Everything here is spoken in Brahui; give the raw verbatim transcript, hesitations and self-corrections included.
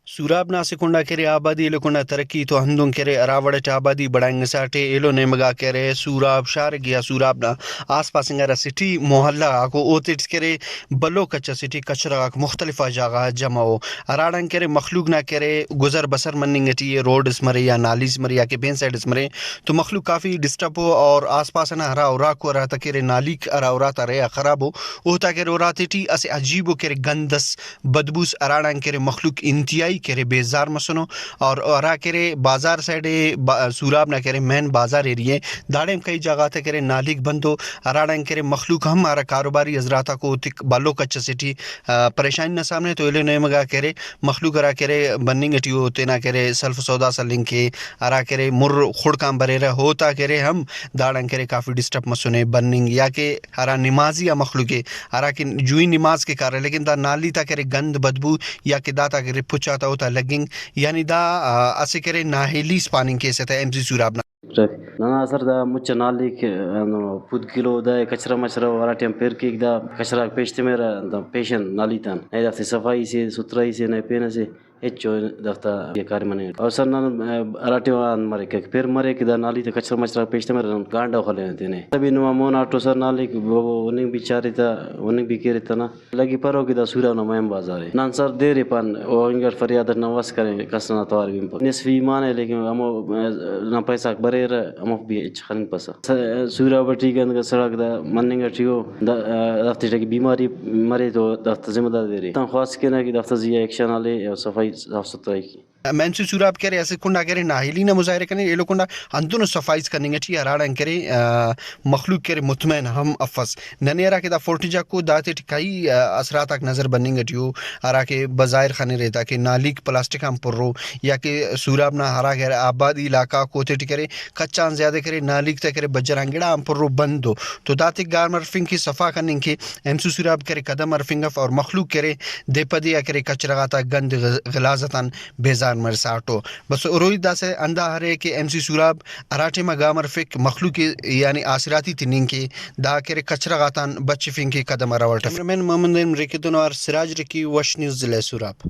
سوراب نا اسہ کنڈ آ کہ ارے آبادی، ایلو کنڈ آ ترقی تو ہندن کہ ارے ہرا وڑ اٹ آبادی بڑائینگساٹے، ایلو نیمگ آ کہ ارے سوراب شارک یا سوراب نا آس پاس انگا ہرا سٹی محلہ غاکو، اوتیٹ کہ ارے بھلو کچ اسے ٹی کچرہ غاک مختلف آ جاگہ غا جمع ءُ، ہراڑان کہ ارے مخلوق نا کہ ارے گزر بسر مننگ ٹی ءِ، روڈ اس مرے یا نالیز مرے یا کہ پین سائڈ اس مرے، تو مخلوق کافی ڈسٹرب ءُ، اور آس پاس ئنا ہرا اراکو ہرا تا کہ ارے نالیک ہرا اراتا رہے آ خراب ءُ، اوتا کہ ارے اراتے ٹی اسہ عجیب ءُ کہ ارے گند اس، بدبوس ہراڑان کہ ارے مخلوق انتہائی کہ ارے بیزار مسنو۔ اور ہرا کہ ارے بازار سائڈ ءِ با-، سوراب نا کہ ارے مین بازار ایریا ءِ، داڑے ہم کئی جاگہ غاتا کہ ارے نالیک بند ءُ، ہراڑان کہ ارے مخلوق ہم ہرا کاروباری حضرات آکو اوتیک بھلو کچ اسے ٹی، آ، پریشانی نا سامنے تو ایلو نیمگ آ کہ ارے مخلوق ہرا کہ ارے بننگ ٹی او تینا کہ ارے سلف سودا سلنگ کے، ہرا کہ ارے مر خڑک آن بریرہ، اوتا کہ ارے ہم داڑان کہ ارے کافی ڈسٹرب مسنے بننگ، یا کہ ہرا نمازی آ مخلوق ءِ، ہرا کہ جوئی نماز کے کارہ، لیکن دا نالی تا کہ ارے گند بدبو یا کہ داتا کہ ارے پچ آتا اوتا لگنگ، یعنی دا، آ، اسہ کہ ارے نااہلی اس پاننگ کیسہ تہ ایم سی سوراب نا۔ ننا سر دا مچ نالیک، ہندنو پد کلو دا کچرہ مچرہ ہرا ٹائم پیر کیک، دا کچرہ غاک پیش تمرہ، دا پیشن نالی تان۔ نئے دافتے صفائی سے، ستھرائی سے، نئے پین اسے۔ ہچو دافتا کاریم مننگ اٹ۔ اور سر نن، آ، ہرا ٹائم آ انت مریک، پیر مریک، دا نالی تا کچرہ مچرہ پیش تمرہ، نن گانڈو خلینہ تینے۔ تبھی نما مون آٹو سر نالیک، بابا ہننگ بھی چارے تا، ہننگ بھی کیرے تا نا۔ لگی پرو کہ دا سوراب نا مین بازار ءِ۔ نن سر دیر ءِ پان، او انگا فریاد اٹ نن وس کرین، کس ئنا توار بنپک۔ نصف ایمان ءِ، لیکن ہمو، آ، نا پیسہ غاک بریرہ، ہموفک بھی ہچ خننگپسہ۔ س-، سوراب ٹی گند سڑک دا مننگ ٹی ءُ، دا، آ، دافتے ٹی اگہ بیماری مرے تو دافتا ذمہ دار دے ارے۔ تان خواست کینہ کہ دافتا زیہا ایکشن ہلے یا صفائی صاف ستھرائی کے۔ ایم سی سوراب کہ ارے اسہ کنڈا کہ ارے نااہلی نا مظاہرہ کنے، ایلو کنڈا ہندنو صفائیز کننگ ٹی ہراڑان کہ ارے، آ، مخلوق کہ ارے مطمئن ہم افس۔ ننے ہرا کہ دا فوٹیج آکو داتے ٹی کئی، آ، اثرات آک نظر بننگ ٹی ءُ، ہرا کہ بظاہر خنرے تا کہ نالیک پلاسٹک آن پرو یا کہ سوراب نا ہرا کہ ارے آبادی علاقہ آکو اوتے ٹی کہ ارے کچ آن زیادہ کہ ارے نالیک تا کہ ارے بجر آن گڑا آن پرو بند ءُ۔ تو داتے گام ہرفنگ کے، صفا کننگ کے ایم سی سوراب کہ ارے قدم ہرفنگ اف اور مخلوق کہ ارے دے پہ دے آ کہ ارے کچرہ غاتا گند غ-، غلاظت آن بیزار مرساٹو۔ بس ہروئی داسہ ہندا ارے کہ ایم سی سوراب ہرا ٹائما گام ہرفک مخلوق ءِ یعنی آسراتی تننگ کے، دا کہ ارے کچرہ غاتان بچفنگ کے قدم ہرا وڑ ہرفک۔ کیمرہ مین محمد امین رکی تون اوار سراج رکی، وش نیوز، ضلع سوراب۔